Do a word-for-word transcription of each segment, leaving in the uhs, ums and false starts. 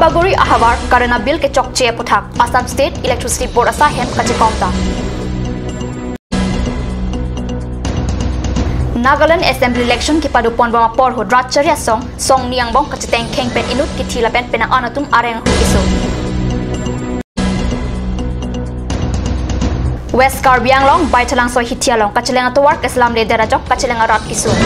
Duarbagori ahavar current abill kechokche aphuthak Assam State Electricity Board asai hem kachekom dam. Nagaland Assembly election kepadopon bom apor ahut rat chari asong, song ni angbong kachetengkheng pen inut kithi lapen penang-an atum areng ahut keso. West Karbi Anglong, Baithalangso hithi along kacheleng atovar keselam le derajok kacheleng arat keso.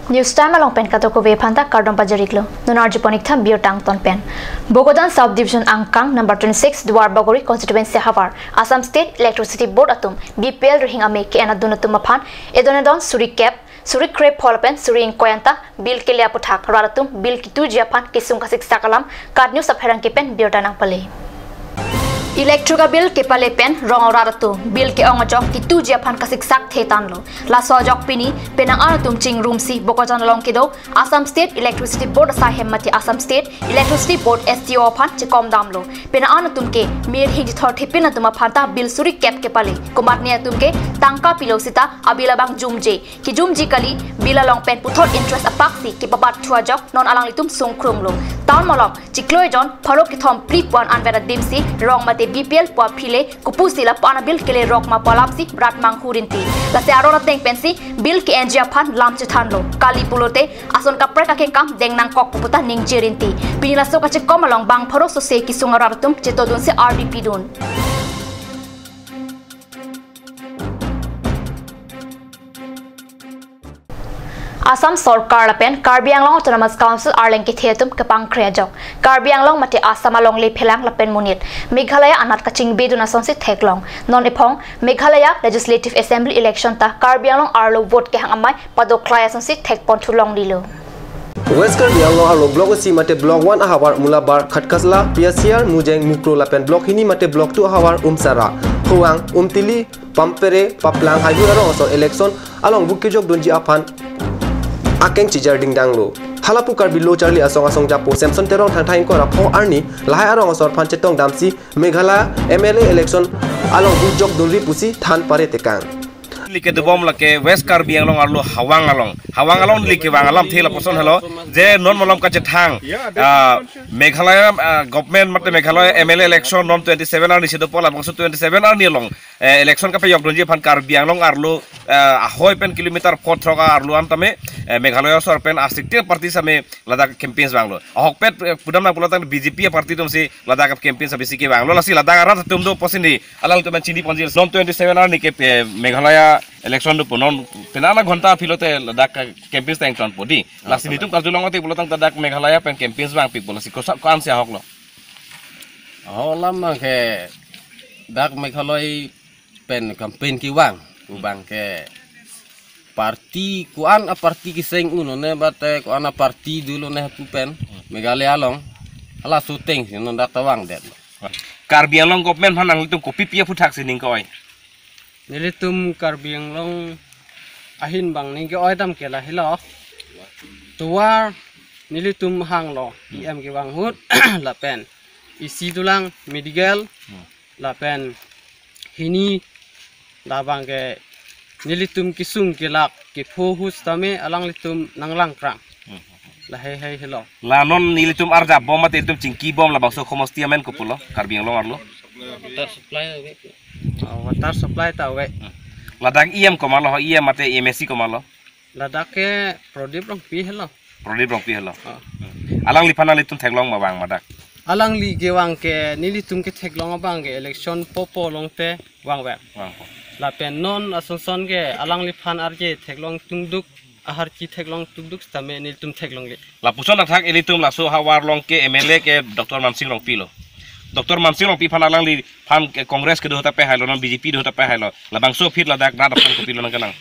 News Time along pen kadokave aphanta kardom pajirlo. Non arjupon ik tha birta angton pen. Bokajan Sub Division angkang number twenty-six Duarbagori constituency ahavar Assam State Electricity Board atum B P L rihing ame ke-en adun atum aphan edon edon suri kep, suri krepho lapen suri ingkoi anta bill kele aphuthak rat atum bill kituji aphan kesung kasiksak alam KAT News apherangke pen birta nangpale. Electric abill kepale pen rong arat atum bill ke-ong ajok kituji aphan kasiksak thetanlo. Laso ajok pini penang-an atum chingrumsi Bokajan along kedo Assam State Electricity Board asai hem mate Assam State Electricity Board S T O aphan chekom damlo. Penang-an atum ke mir hing chithor thepin atum aphan ta bill suri kep kepale. Komatne atum ke tangka pilo seta abill abang jumje. Kijumji kali, bill along pen puthot interest apaksi kepabat thu ajok non alanglitum sungkrunglo. Town malom chiklo ejon pharo kethom phli pu-an anvet adimsi rong mate B P L pu aphi le kopusi lapu-an abill kelerok ma pu alamsi rat manghu rinti. Lasi aron ateng pensi bill ke-enji aphan lam chethanlo. Kali pulote ason kaprek akengkam deng nangkok pu puta ningje rinti. Pini laso kachekom along bang pharo sose kesung arat atum chetodunsi ardi pidun. Assam Sorkar lapen Karbi Anglong Autonomous Council arleng kethe atum kepangkre ajok Karbi Anglong mate Assam alongle phelang lapen monit Meghalaya anat kachingbedun asonsi theklong. Non ephong Meghalaya Legislative Assembly election ta Karbi Anglong arlo vote kehang amei padoklai asonsi thekpon thu longlelo. West Karbi Anglong arlo Block isi mate Block one ahavar Mulabar, Khatkasla, Piasiar, Mujeng, Mukro lapen Block hini mate Block two ahavar Umsara, Howang, Umtili, Pampere, Paplang haihui arong asor election along vote kejokdunji aphan akeng chijar dingdanglo. Halapu Karbi Lo Charli Asong asong japo Samson Terong Thangthang ingkoi ra pho arni lahai arong asor aphan chetong damsi Meghalaya M L A election along vote jokdunri pusi than pare tekang. Neli kedobom lake West Karbi Anglong arlo Howang along. Howang along neli kevang alamthe lapuson helo, je non malom kachethang, ah, Meghalaya, ah, government mate Meghalaya M L A election non twenty-seven arni si dopo labangso twenty-seven arni along, eh, election kapejokdunji aphan Karbi Anglong arlo, eh, ahoi pen kilometer pho throk arlo an tame, eh, Meghalaya asor pen asik te party same ladak campaigns vanglo. Ahokpet, eh, pudam nangpulotang B J P aparty atumsi ladak campaigns abisi kevanglo. Lasi ladak arat atum do pusi neli alangtum pen chiniponji non twenty-seven arni ke, eh, Meghalaya election dopo non penang-an aghonta aphi lote ladak campaigns ta ingtonpo di. Ah, lasi nelitum karjulong ate pulotang ladak Meghalaya pen campaigns vangpikpo, lasi kosa ko-ansi ahoklo? Ahok alam abang ke dak Meghalaya pen campaign kevang, pu abang ke party ko-an aparty keseng un-e, bat, eh, ko-an aparty dolo ne pu pen Meghalaya along hala shooting si non dak ta vangdet. Karbi Anglong government aphan nanglitum kopi pi aphuthaksi ning ke-oi? Nelitum Karbi Anglong ahin abang ning ke-oi dam ke lahelo. Tovar nelitum hanglo, E M kevang ahut lapen isi dolang medical, hmm, lapen hini labang ke nelitum kesung kelak kepho ahut tame alanglitum nanglangkrang. Hmm. Lahai hai helo. La non nelitum arjapbom mate nelitum chingkibom labangso khomosti amen kopulo Karbi Anglong arlo? Water supply ave. Oh, water supply ta ave. Hmm. Ladak E M komatlo, E M mate M A C komatlo? Ladak ke Pradip Rongpi helo. Pradip Rongpi helo. Oh. Hmm. Alangliphan nanglitum theklong ma vang ma dak? Alangli kevang ke nelitum ketheklong abang ke election popo along te vangver. Vangpo. Lapen non asonson ke alangliphan arje theklong tungduk, aharchi theklong tungduk sitame nelitum theklongle. Lapuson athak ilitum laso ahavar along ke M L A ke Doctor Mansing Rongpi lo. Doctor Mansing Rongpi aphan alangliphan ke Congress kedo ahut ta pehailo, non B J P do ahut ta pehailo. Labangso aphi ladak rat aphan kopilo nangkelang?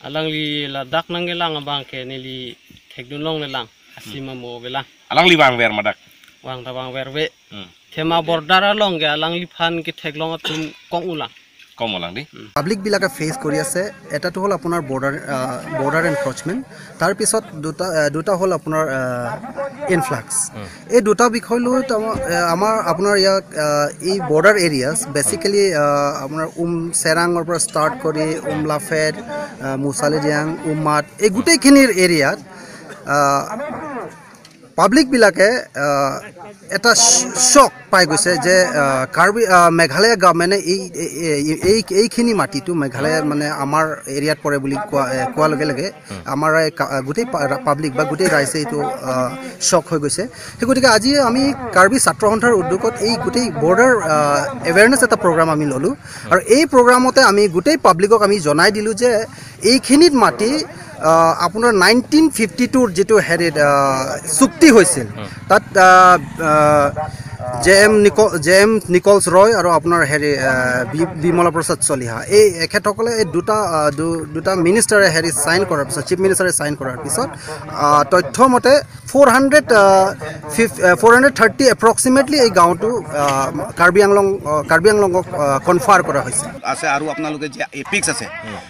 Alangli ladak nangkelang abang ke neli thekdun longlelang. Asi, hmm, ma mo avelang. Alangli vangver ma dak? Vang ta vangverve. Hmm. Thema border along ke alangliphan ketheklong atum kong ulang. Kong ulang di? Hmm. পাব্লিকবিলাকে ফেচ কৰি আছে। এটাটো হ'ল আপোনাৰ বৰ্ডাৰ, আহ, border encroachment, তাৰপিছত দুটা, আহ, দুটা হ'ল আপোনাৰ, আহ, ইনফ্লাক্স। উম। এই দুটা বিষয় লৈ তাৰমা-, আহ, আমাৰ আপোনাৰ ইয়াত, আহ, এই বৰ্ডাৰ এৰিয়াছ বেচিকেলি, আহ, আপোনাৰ উম চেৰাঙৰ পৰা ষ্টাৰ্ট কৰি উমলাফেড, আহ, মুচালিজাং, উমাত, এই গোটেইখিনিৰ এৰিয়াত, আহ, পাব্লিক বিলাকে আহ, এটা চ- চক পাই গৈছে যে আহ, কাৰ্বি আহ, মেঘালয় গভৰ্ণমেণ্টে এই এই- এই- এইখিনি মাটিটো মেঘালয় মানে আমাৰ এৰিয়াত পৰে বুলি কোৱা এ, কোৱাৰ লগে লগে আমাৰ এই কা- গোটেই পা- পাব্লিক বা গোটেই ৰাইজে এইটো আহ, চক হৈ গৈছে। সেই গতিকে আজি আমি কাৰ্বি ছাত্ৰ সন্থাৰ উদ্যোগত এই গোটেই বৰ্ডাৰ এৱেৰনেছ এটা প্ৰগ্ৰাম আমি ল'লোঁ আৰু এই প্ৰগ্ৰামতে আমি গোটেই পাব্লিকক আমি জনাই দিলোঁ যে এইখিনিত মাটি আহ, আপোনাৰ নাইনটিন ফিফটি টুৰ যিটো হেৰিত আহ, চুক্তি হৈছিল তাত জে এম নিক জে এম নিকলছ ৰয় আৰু আপোনাৰ হেৰি আহ, বি- বিমলা প্ৰসাদ চলিহা এই এখেতসকলে এই দুটা আহ, দু- দুটা মিনিষ্টাৰে হেৰি চাইন কৰাৰ পিছত চিফ মিনিষ্টাৰে চাইন কৰাৰ পিছত আহ, তথ্য মতে ফ'ৰ হাণ্ড্ৰেড ফিফ ফ'ৰ হাণ্ড্ৰেড থাৰ্টি এপ্ৰক্সিমেটলি এই গাঁওটো আহ, কাৰ্বি আংলং আহ, কাৰ্বি আংলঙক কনফাৰ কৰা হৈছে। আছে আৰু আপোনালোকে যে এপিক্স আছে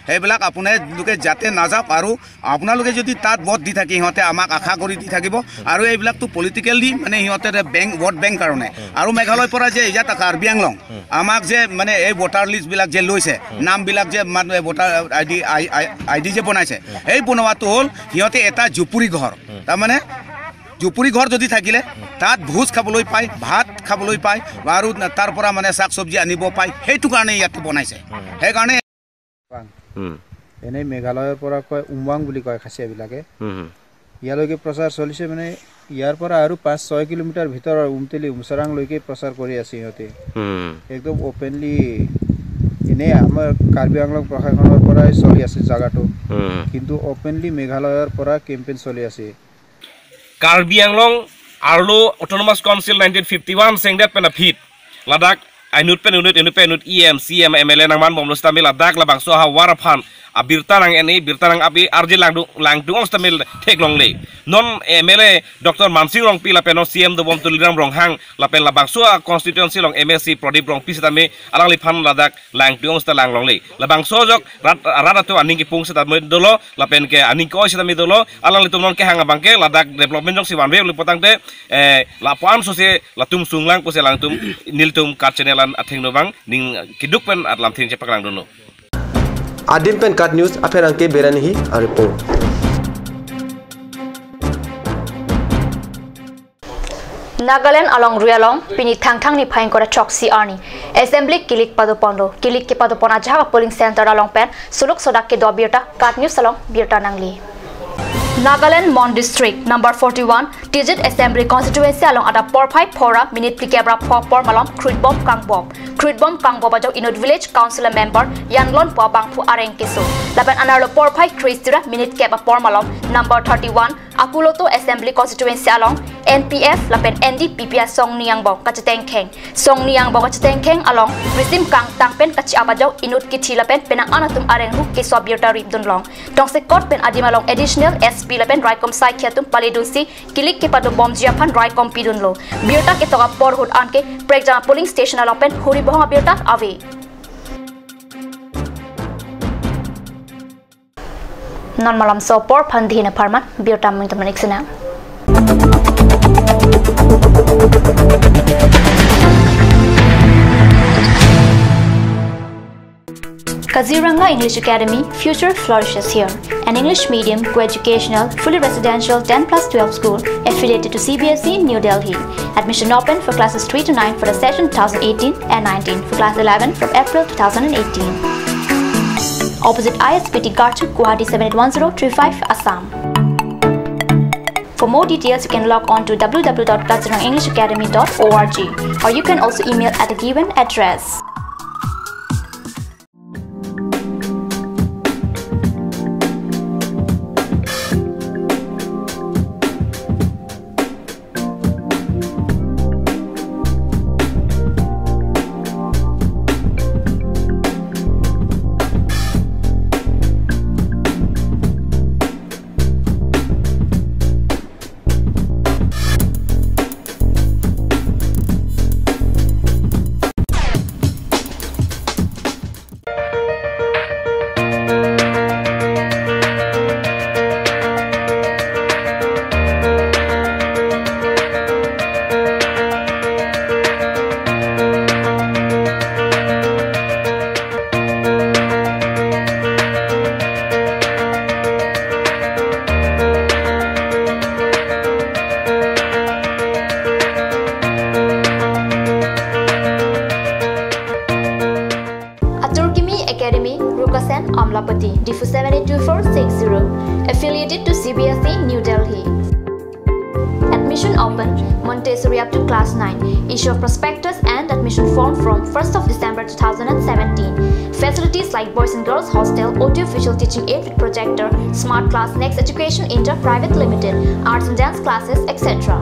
সেইবিলাক আপোনালোকে যাতে নাযাওক আৰু আপোনালোকে যদি তাত ভোট দি থাকে সিহঁতে আমাক আশা কৰি দি থাকিব আৰু এইবিলাকতো পলিটিকেল দি মানে সিহঁতে বেংক ভোট বেংক কাৰণে আৰু মেঘালয়ৰ পৰা যে ইয়াত কাৰ্বি আংলং আমাক যে মানে এই ভোটাৰ লিষ্ট বিলাক যে লৈছে নামবিলাক যে মানে voter I D I D যে বনাইছে সেই বনোৱাটো হ'ল সিহঁতে এটা জুপুৰি ঘৰ তাৰমানে জুপুৰি ঘৰ যদি থাকিলে তাত ভোজ খাবলৈ পায় ভাত খাবলৈ পায় আৰু তাৰ পৰা মানে শাক চব্জি আনিব পায় সেইটো কাৰণে ইয়াতে বনাইছে সেইকাৰণে হুম, এনেই মেঘালয়ৰ পৰা কয় উমৱাং বুলি কয় খাচীয়াবিলাকে। হুম, হুম, ইয়ালৈকে প্ৰচাৰ চলিছে মানে ইয়াৰ পৰা আৰু পাঁচ ছয় কিলোমিটাৰ ভিতৰৰ উমতেলি উমচৰাংলৈকে প্ৰচাৰ কৰি আছে সিহঁতে। হুম, একদম অপেনলি এনেই আমাৰ কাৰ্বি আংলং প্ৰশাসনৰ পৰাই চলি আছে জাগাটো, হুম, কিন্তু অপেনলি মেঘালয়ৰ পৰা কেম্পেইন চলি আছে। Karbi Anglong arlo Autonomous Council nineteen fifty one sengdet pen aphi ladak inut pen inut inut pen inut E M, C M, M L A nangman bomlo sitame ladak labangso ahavar aphan abirta nang-en, birta nang-ap, arje langdung langdung ong sitame theklongle. Non M L A Doctor Mansing Rongpi lapen non C M dobom Tuliram Ronghang lapen labangso a constituency along M A C Pradip Rongpi sitame alangliphan ladak langdung ong sita langlongle. Labangso ajok rat rat atum aning kepung sitame dolo lapen ke aning ke-oi sitame dolo, alanglitum non kehang abang ke ladak development jongsi vanve uli putangte eh lapuan sose latum sunglang pusi alangtum nelitum Kat Channel an athengno abang ning keduk pen at lamthin chepaklangdunlo. Adim pen Kat News apherangke Berani Hi a report. Nagaland along rui along pini Thangthang niphai ingkoi ra throksi arni Assembly kilik padoponlo. Kilik kepadopon ajahak polling center along pen suluk sodak kedo abirta Kat News along birta nangli. Nagaland Mon District number forty one Tizit Assembly Constituency along adap porphai phora minute phlikep ra pho apor malom khruitbom kangbom. Khruitbom kangbom ajok inut Village Council Member Yanglonpo abangphu areng keso. Lapen anerlo porphai khruisira minute kep apor malom number thirty one Akuloto Assembly Constituency along N P F lapen N D P P asong ni angbong kachetengkheng. Song ni angbong kachetengkheng along risim kangtang pen kachi-ap ajok inut kithi lapen penang an atum areng hu keso abirta ripdunlong. Tongsekot pen adim along Additional S P lapen Raikom saikhi atum paledunsi kilik kepadobomji aphan raikom pidunlo. Birta ketok apor ahut anke prekjang polling station along pen huri bohong abirta ave. Non malom so apor aphan dihina pharman birta mung teman iksinang. Kaziranga English Academy, future flourishes here. An English medium, co-educational, fully residential ten plus twelve school affiliated to C B S E, New Delhi. Admission open for classes three to nine for the session two thousand eighteen and nineteen, for class eleven from April two thousand eighteen. Opposite I S B T Garchuk, Guwahati seven eight one zero three five, Assam. For more details, you can log on to W W W dot kaziranga english academy dot org, or you can also email at the given address. Lapati, D four seven eight two four six zero. Affiliated to C B S E, New Delhi. Admission open, Montessori up to class nine. Issue of prospectus and admission form from first of December two thousand and seventeen. Facilities like boys and girls hostel, audio visual teaching aid with projector, smart class, Next Education India Private Limited, arts and dance classes, et cetera.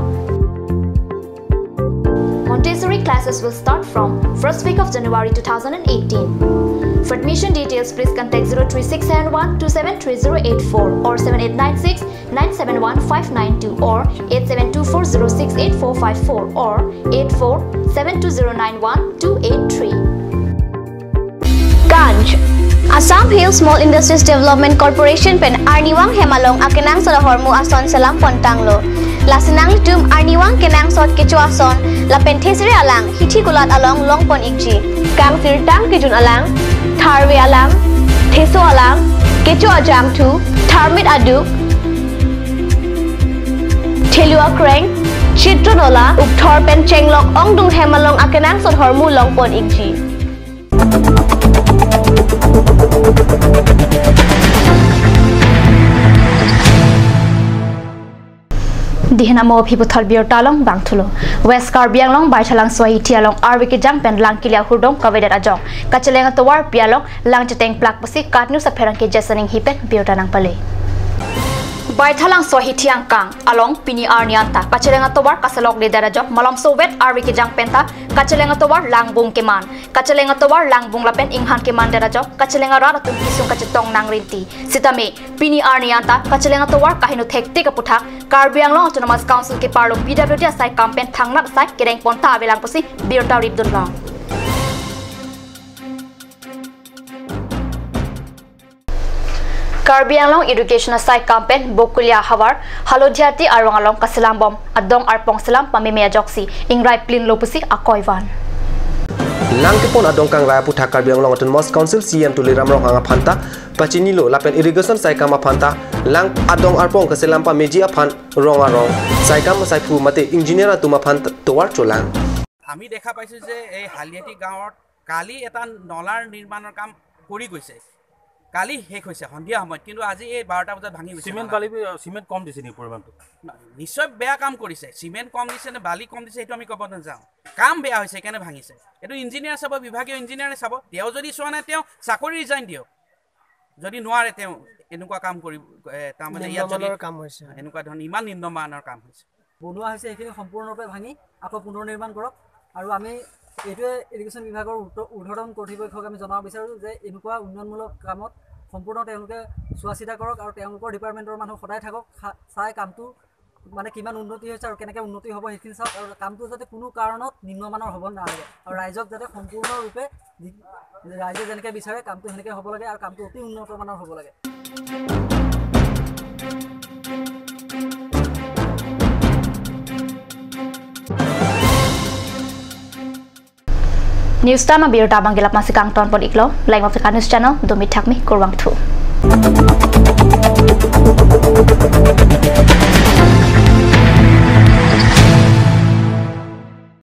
Montessori classes will start from first week of January two thousand and eighteen. For admission details, please contact zero three six seven one two seven three zero eight four or seven eight nine six nine seven one five nine two or eight seven two four zero six eight four five four or eight four seven two zero nine one two eight three. Ganj. Assam Hill Small Industries Development Corporation pen arnivang hem along akenangsot ahormu ason selam pon tanglo. Lasi nanglitum arnivang kenangsot kecho ason lapen thesere alang hithi kulat along longpon ikji. Kangsirtang kejun alang, tharve alang, theso alang, kecho ajangthu, tharmit aduk, thelu akreng, chitron ola, ukthor pen chenglok ongdung hem along akenangsot ahormu longpon ikji. Dihin amo aphi puthot birta along bangthulo. West Karbi Anglong Baithalangso ahithi along arve kejang pen lang kili ahurdong kavedet ajok kacheleng atovar pi along lang chetengplak pusi KAT News apherangke Jason Enghi pen birta nangpale. Baithalangso ahithi angkang along pini arni anta kacheleng atovar kaselokledet ajok malomso vet arve kejang penta kacheleng atovar langbung keman. Kacheleng atovar langbung lapen inghan kemandet ajok kacheleng arat atum kesung kachetong nangrinti. Sitame pini arni anta kacheleng atovar kaheno thektik aputhak Karbi Anglong Autonomous Council keparlo P W D asai kam pen thangnat asai kedeng pon ta avelang pusi birta ripdunlong. Karbi Anglong Education asai kam pen Bokulia havar Halodiati arong along kaselambom adong arpong selam pameme ajoksi ingrai plinlo pusi akoi van. Lang kepon adong kangrai aputhak Karbi Anglong Autonomous Council C E M Tuliram Ronghang aphanta pachinilo lapen irrigation asai kam aphanta lang adong arpong keselam pameji aphan rong arong asai kam asaiphu mate engineer atum aphan tovar cholang. আমি দেখা পাইছো যে এই হালিয়াটি গাঁৱত কালি এটা নলাৰ নিৰ্মাণৰ কাম কৰি গৈছে। কালি শেষ হৈছে সন্ধিয়া সময়ত, কিন্তু আজি এই বাৰটা বজাত ভাঙি গৈছে চিমেণ্ট নলা। বালি, চিমেণ্ট কম দিছে নেকি পৰিমাণটো? ন-, নিশ্চয় বেয়া কাম কৰিছে। চিমেণ্ট কম দিছে নে বালি কম দিছে, সেইটো আমি ক'ব নাযাওঁ। কাম বেয়া হৈছে, সেইকাৰণে ভাঙিছে। এইটো ইঞ্জিনিয়াৰ চাব, বিভাগীয় ইঞ্জিনিয়াৰে চাব। তেওঁ যদি চোৱা নাই, তেওঁ চাকৰি ৰিজাইন দিয়ক। যদি নোৱাৰে তেওঁ এনেকুৱা কাম কৰিব, এ, তাৰমানে ইয়াত যদি নিম্নমানৰ কাম হৈছে। এনেকুৱা ধৰণৰ ইমান নিম্নমানৰ কাম হৈছে। বনোৱা হৈছে, সেইখিনি সম্পূৰ্ণৰূপে ভাঙি আকৌ পুনৰ নিৰ্মাণ কৰক। আৰু আমি এইটোৱে ইৰিগেশ্যন বিভাগৰ উত্ত-, ঊৰ্ধ্বতন কৰ্তৃপক্ষক আমি জনাব বিচাৰোঁ যে এনেকুৱা উন্নয়নমূলক কামত সম্পূৰ্ণ তেওঁলোকে চোৱা চিতা কৰক আৰু তেওঁলোকৰ ডিপাৰ্টমেণ্টৰ মানুহ সদায় থাকক, খা-, চাই কামটো মানে কিমান উন্নতি হৈছে আৰু কেনেকে উন্নতি হ'ব সেইখিনি চাওক আৰু কামটো যাতে কোনো কাৰণত নিম্নমানৰ হ'ব নালাগে আৰু ৰাইজক যাতে সম্পূৰ্ণৰূপে যি-, ৰাইজে যেনেকে বিচাৰে কামটো সেনেকে হ'ব লাগে আৰু কামটো অতি উন্নত মানৰ হ'ব লাগে। News tama birta abang gelap masih kangton pon iklo, lain waktu ka news channel, dumi thakmi kurwangthu.